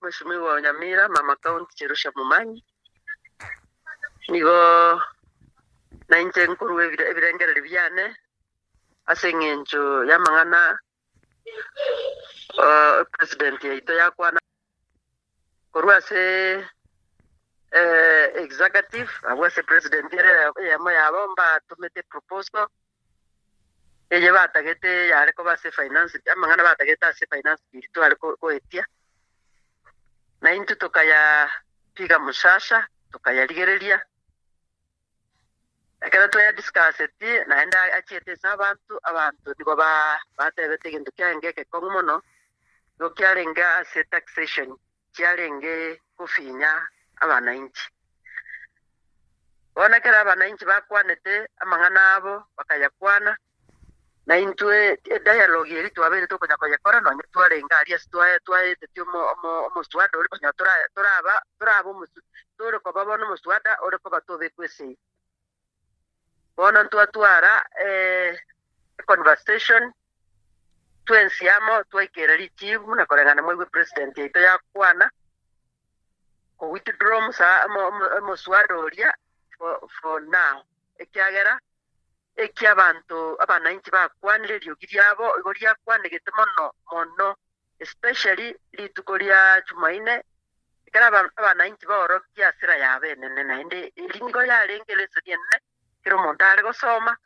Mweshimiwa o Nyamira, Mama County Jerusha Momanyi, nigo nainche nkorua ebirengererio biane ase eng'encho y'amang'ana President yaito yakwana korwa ase executive abwo ase President ere eyemo yabo mbatomete proposal eye batagete yare koba ase finance amang'ana batagete ase finance bill tware goetia, na intwe tokayapiga musasa tokayarigereria. Ekero twayadiscusseti naende achiete ase abanto, abanto nigo batebete egento kiarenge egekong'u mono, nigo kiarenge ase taxation chiarenge kofinya abanainchi. Bono ekero abanainchi bakwanete amang'ana abo bakayakwana, na intwe edialogue eria twabeire tokonya koyekora nonye twarenge aria ase twaetetie omoswada oria konya toraba toraba tore koba bono omoswada ore koba tobekwa esegi. Bono ntwatwara econversation twensi amo twaikera richibu buna koreng'ana mwaigwe president yaito yakwana, ko withdraw omoswada oria for now ekiagera Eki abanto abanainchi bakwanire eriogi riabo igo riakwanegete mono mono, especially rituko ria Jumaine, ekero abanainchi baorokia hasira yabo enene, naende eri nigo yarenge lesson enene kera omonto are gosoma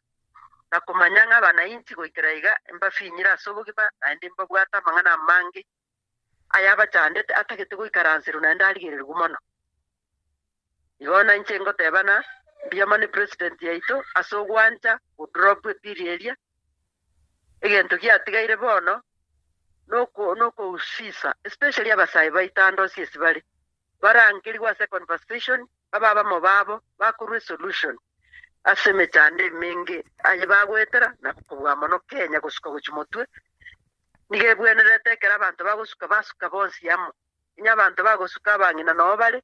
na komanya ng'a abanainchi goikera iga mbafinyire ase obogima naende mbabwate amang'ana amange ayabachandete atagete goikaranserwa naende arigererigwe mono. Igo nainche ngoteba ng'a mbuya mono epresident yaito ase ogwancha go drop ebill eria, egento giatigaire bono nokohusisa especially abasae baito ande onsi ase bare, barangerigwe ase econversation babe abamo babo bakorwa esolution ase emechando emenge aye bagoetera na kobua mono Kenya gosuka gochia motwe, nigo ebwenerete ekero abanto bagosuka basuka bonsi amo. Onye abanto bagosuka abang'ina noo bare,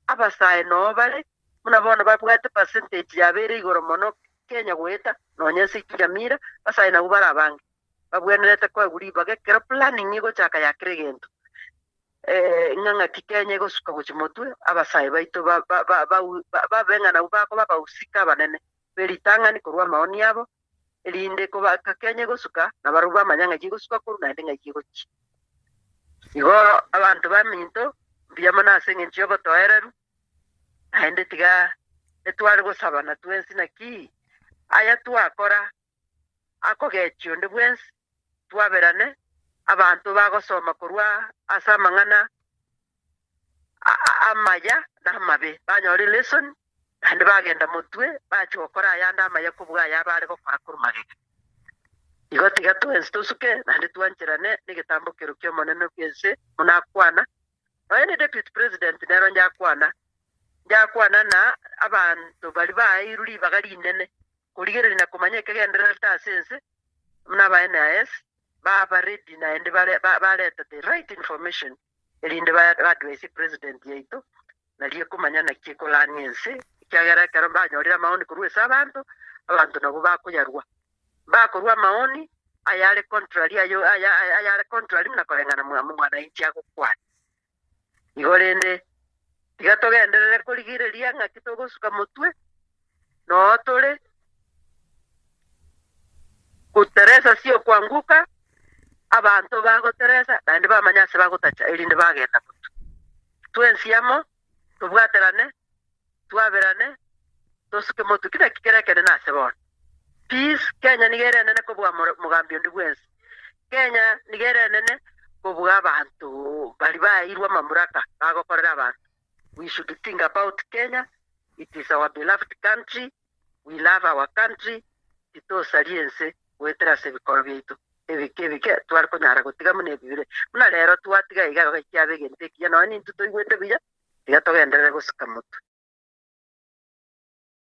abasae noo bare, buna bono babwate percentage yabo ere igoro mono Kenya goeta nonya ense Nyamira, abasae nabwo bare abange. Babwenerete koegwa ribaga ekero planning egochaka ya kera egento ng'a ng'aki Kenya egosuka gochia motwe, abasae baito babe ng'a nabwo bakoba abahusika abanene be ritang'ani korwa amaoni abo, erinde kobaka Kenya egosuka, na barabwo bamanya ng'aki egosuka korwa naende ng'aki egochia. Igo abanto baminto, mbuya mono ase engencho y'obotoereru, naende tiga etware gosabana twensi naki aya twakora akogechia onde bwensi, twaberane, abanto bagosoma korwa ase amang'ana amaya na amabe, banyora elesson, naende bagenda motwe bachia gokora ayande amaya kobua aya abare gokora korwa magega. Igo tiga twensi tosuke naende twancherane negetambo kero ki'Omonene bw'ense buna akwana, nonya ne Deputy President nero inche akwana, inche akwana na abanto baria baeirwe ribaga rinene korigereria na komanya ekegendererete ase ense buna aba NIS, baba ready naende bare barete the right information erinde ba-advise president yaito, nario ekomanya naki ekorania ense, ekiagera ekero banyorire amaoni korwa ase abanto, abanto nabwo bakoyarua. Bakorua amaoni ayare contrary ayo aya ayare contrary buna koreng'ana mwa mwananchi agokwana. Igo rende, tiga togenderere korigereria ng'aki togosuka motwe, noo tore goteresa sio kwanguka, abanto bagoteresa naende bamanye ase bagotacha erinde bagenda motwe. Twensi amo tobwaterane, twaberane, tosuke motwe. Ki naki kere ekenene ase bono? Peace, Kenya nigo ere enene kobua mogambi onde bwensi. Kenya nigo ere enene kobua abanto baria baeirwe amamuraka bagokorera abanto. We should think about Kenya, it is our beloved country, we love our country, titosaria ense goetera ase ebikoro biaito ebike ebike tware konyara gotiga buna ebi bire. Buna rero twatiga iga iga kiaba egento ekiya nonya nintwe toigwete buya, tiga togenderere gosika motwe.